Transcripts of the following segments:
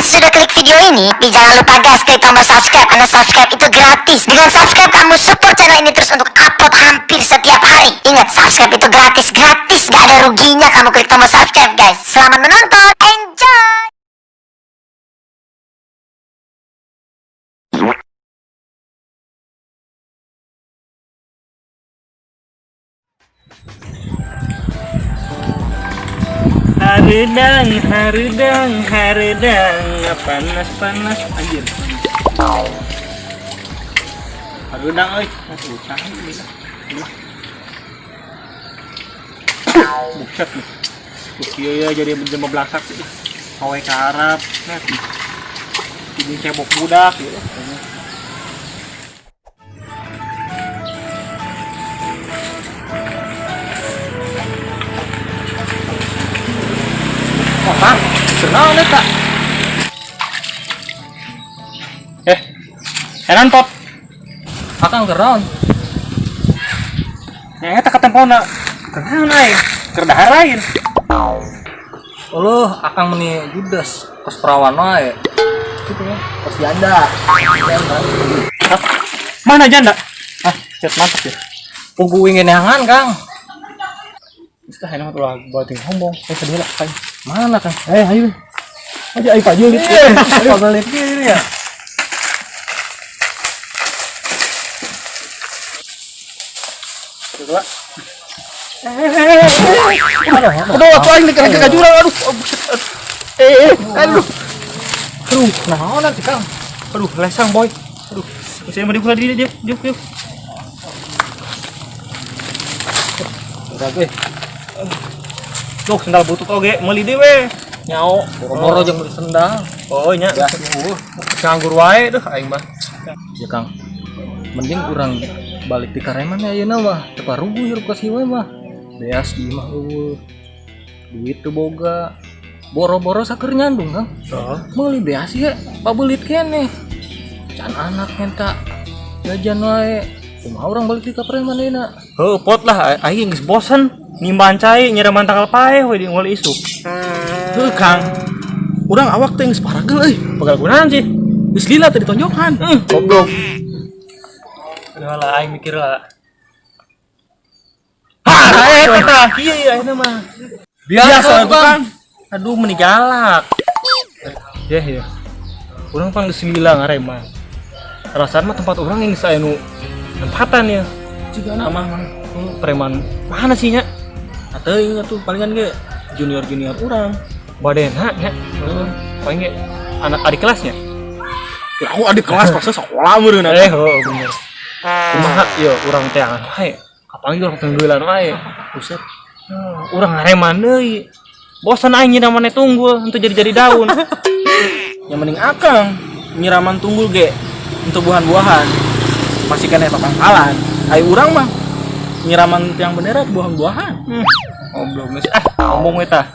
Sudah klik video ini, tapi jangan lupa guys klik tombol subscribe karena subscribe itu gratis. Dengan subscribe kamu support channel ini terus untuk upload hampir setiap hari. Ingat, subscribe itu gratis, gratis, gak ada ruginya kamu klik tombol subscribe guys. Selamat menonton, enjoy! Hareudang, hareudang, hareudang, panas panas anjir. Hareudang euy, aduh cai ini. Buset nih. Kieu ya jadi jelema belakak sih. Hawe ka Arab, net. Ini cebok budak gitu. Wah, Kang, kenal eta? Eh, enan pop. Akang keron. Ya eta katempona. Kenaon aing? Keur dahar lain. Uluh, akang meni judes, kos perawan wae. Gitu ya, kos janda. Janda. Hah? Mana janda? Ah, set mantap ya. Pugu ingin neangan, Kang. Geus tah enak ulah bating sombong. Eh sedih lah aing. Mana, Kang? Eh, ayo. Aja ayo Pak Juli. Apa balik gini ya? Coba. Aduh, atuh aing dikeun ka jurang, aduh. Oh, buset. Eh, aduh. Aduh, naon nanti, Kang? Aduh, lesang boy. Aduh, saya mau diukur dia dia dia dia. Udah, eh. Duh, sendal butut oge meuli deui we. Nyao. Boro-boro jeung beli sendal. Oh, nya. Ya, Nganggur wae duh aing mah. Ya, Kang. Mending urang balik di kareman ya ayeuna mah. Teu paruguh hirup ka sieu mah. Beas di imah eueuh. Duit teu boga. Boro-boro saker nyandung, Kang. Heeh. Meuli beas ieu pabelit keneh. Can anak minta jajan wae. Kumaha urang balik di ka preman ayeuna? Heuh, pot lah aing geus bosen nimban cai nyereman tangkal paeh we di unggal isuk. Heuh, Kang. Urang awak teh geus paragel euy. Pegal gunaan sih. Geus lila teh ditonjokan. Goblok. Aduh lah aing mikir lah. Ha, eta tah kieu ya eta mah. Biasa tuh, Kang. Aduh meni galak. Ya ya. Urang pang geus lila ngareman. Rasaan mah tempat urang yang geus aya nu nempatan ya. Juga mah. Preman mana sih nya? Teuing atuh palingan ge junior-junior urang. Badena nya. Paling ge anak adik kelasnya. Ya, aku adik kelas pas sekolah meureun Eh, oh, bener. Kumaha ieu urang teangan wae. Kapanggih urang tunggulan wae. Buset. Urang ngareman deui. Bosan aing nyiramannya tunggul untuk jadi-jadi daun. Yang mending akang nyiraman tunggul ge untuk buahan-buahan. Masih keneh papangkalan. Ai urang mah nyiraman tiang bendera buahan-buahan. Goblok geus ah, ngomong we tah.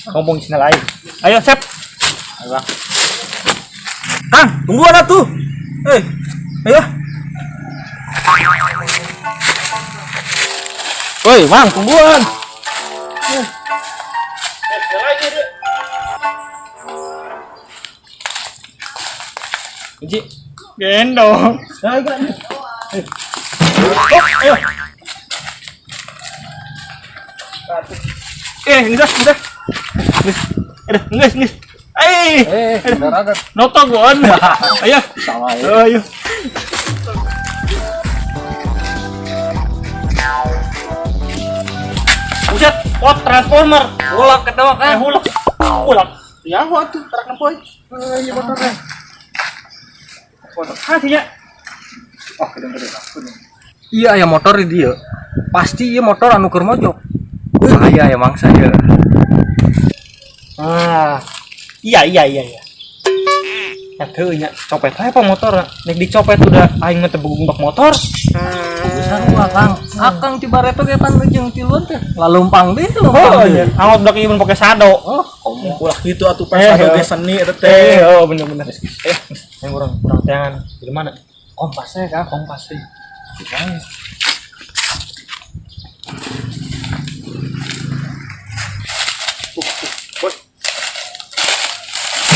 Ngomong sina lain. Ayo, Sep. Ayo, Bang. Kang, tungguan atuh. Eh, ayo. Woi, Mang, tungguan. Kunci. Gendong. Ayo, Oh, ayo. Eh, geus, geus. Geus. Aduh, geus, geus. Eh, Eh, bener ada. noto gua. Ayo. Sama ya. Ayo. Buset, pot transformer. Ulak ketawa, Eh, Kang. hulak. Hulak. Ya, atuh, tarak nempoy. Iya motornya. Foto kasihnya. Oh, gede-gede. Iya aya motor di dieu. Pasti ieu motor anu keur mojok. Bahaya ya mangsa ya. Ah. Iya, iya, iya, iya. Ya teu nya, copet wae apa motor. Nek dicopet udah aing mah teu bak motor. Sarua Kang. Akang ti bareto ge pan jeung tiluan teh. Lalumpang deui lumpang Oh, deui. iya. Angot blok ieu mun pake sado. Oh, komo. Ulah gitu atuh pas Eh, ado iya. ge seni eta Eh, teh. oh bener-bener. Eh, yang urang urang teangan di mana? Kompasnya Kang. Kompas sih.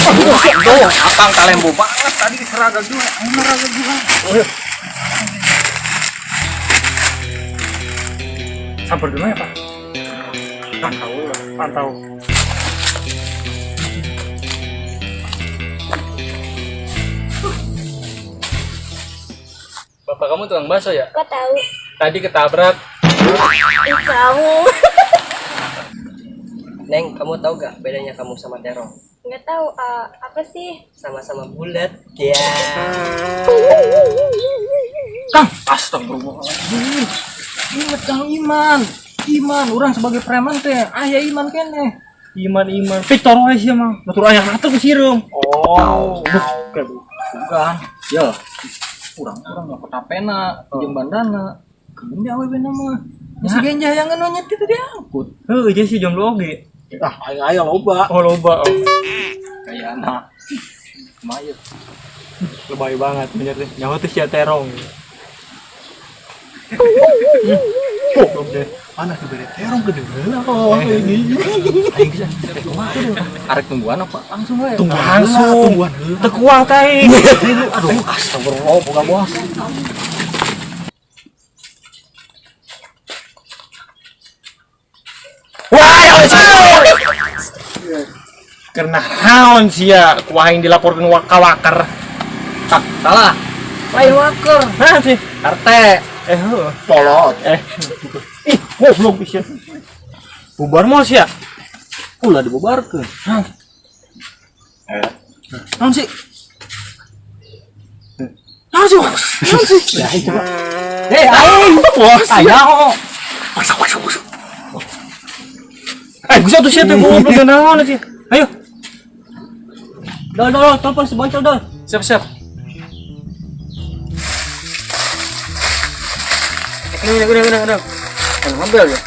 Tuh, akang kalembo banget tadi seraga juga. Ayo raga juga. Samper dulu ya, Pak. Pantau lah, pantau. Bapak kamu tukang bakso ya? Kok tahu? Tadi ketabrak. Ih, kamu. Neng, kamu tahu gak bedanya kamu sama terong? Nggak tahu apa sih? Sama-sama bulat. Ya. Kang, astagfirullahaladzim. Ingat Kang Iman. Iman, orang sebagai preman teh, aya iman keneh. Iman iman. Victor wae sia mah. Batur aya ratu ku sireum. Oh, bukan. Bukan. Ya. Urang-urang nyokot tapena, jeung bandana. Keun di awewe mah. Ya si genja yang nu nyetir diangkut. Heuh, jeung si jomblo oge. Ah, aing aya loba. Oh, loba. Oh. Kayana. Kumaha Lebay banget bener deh. Nyawa tuh sia terong. Goblok deh. Mana dibere terong gede heula kok ini. Aing geus arek tungguan apa langsung we? Tunggu langsung. Teu kuat aing. Aduh, astagfirullah, boga bos. Wah, ya karena naon sia ku aing dilaporkeun ka waker. Tak, salah. Lain waker. Nah sih. RT. Eh, heuh. Polot. Eh. Ih, goblok sia. Bubar moal sia. Ulah dibubarkeun. Hah. Naon sih? Naon sih? Naon sih? Ya, aing coba. Eh, aing. Wah, Aya kok. Eh, geus atuh sia teh goblok naon sih. Ayo. Dol, dol, dol, telepon si Boncol, dol. Siap, siap. Ini, ini, ini, ini. Kan mobil ya.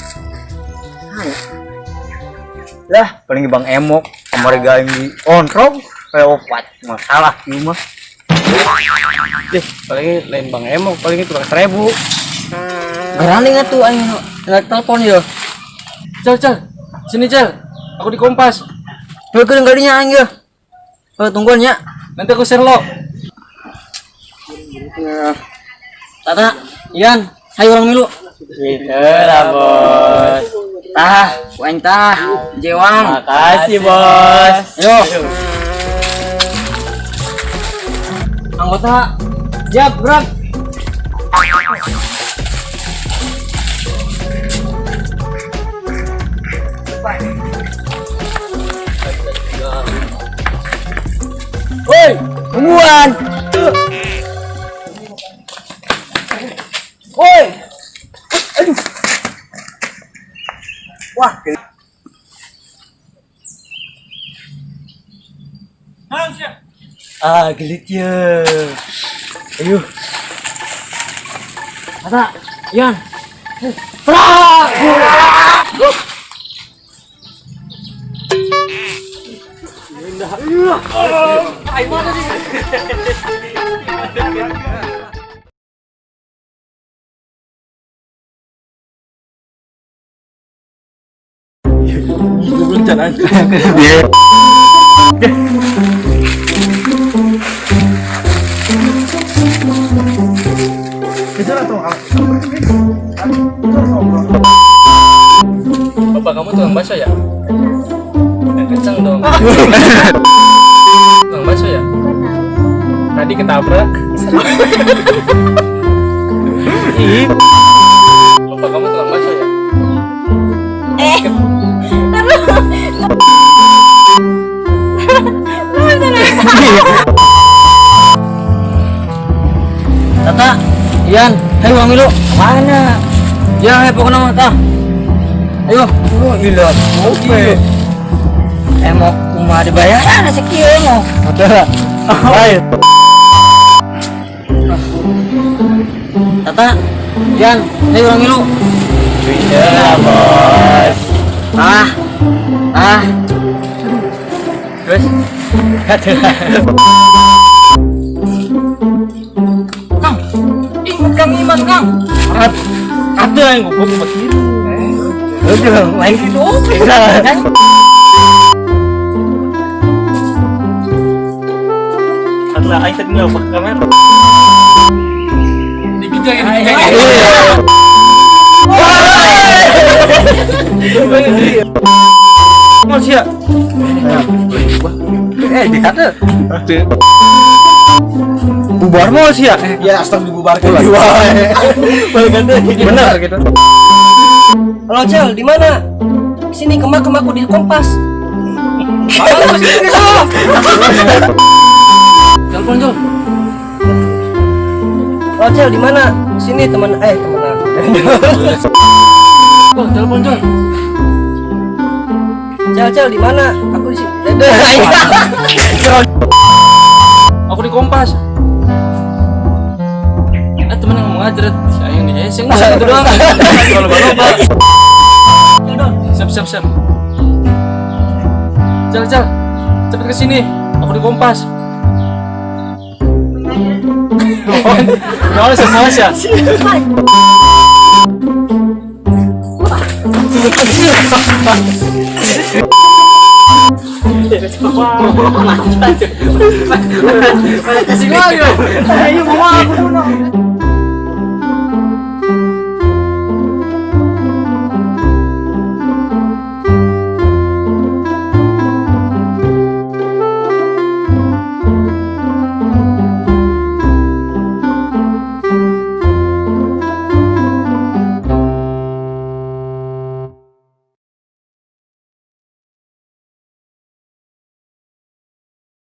Lah, paling Bang Emok kamari gaing di ontrog kayak opat masalah ieu mah. Deh, paling lain Bang Emok, paling tukang 1000. Berani nggak tuh aing nggak telepon ya? Cel, Cel. Sini, Cel. Aku di Kompas. Heuh, geuning gadinya aing ya. Heuh, tungguan ya. Nanti aku share lo. Tata, Ian, hayu urang milu. Lah, Bos. Tah, ku aing tah, jewang. Makasih, Bos. Yo. Anggota, siap gerak. Woi, tungguan. Woi. Aduh. Wah, Ah, gelit ya. Ayo. Tata, Ian. Goblok can aja. Bapak kamu tukang bakso ya? Yang kenceng dong. Tukang bakso ya? Kok tahu? Tadi ketabrak. Ih, Bapak kamu tukang bakso ya? Eh. Tata, Ian, hayu urang milu. Mana? Ya, hayu pokoknya mah tah. Ayo. Oh, gila. Oke. Emok kumaha dibayaran sakieu emok. Udah. Ayo. Tata, Ian, hayu urang milu. Lah, Bos. Ah. Ah. Terus Kang, ingat Kang Iman, Kang. Atuh aing goblok buat kieu. Udah, lain gitu. Nah, aing tadi nyoba kamera. Mau sia. Eh, dikata. Bubar mau sia. Ya, astagfirullah dibubarkan. Bener gitu. Halo Cel, di mana? Sini kemak aku di Kompas. Halo, sini so. Telepon Jol. Halo Cel, di mana? Sini teman teman aku. Jol, telepon Jol. Cel, Cel, di mana? Aku di sini. Aku di Kompas. Eh temen yang ngomong aja, si aing di hese nggak itu doang. Kalau loba. Siap siap siap. Cel Cel, cepet ke sini. Aku di Kompas. Males ya, males ya. Kasih gua, ayo. Ayo, mau aku dulu.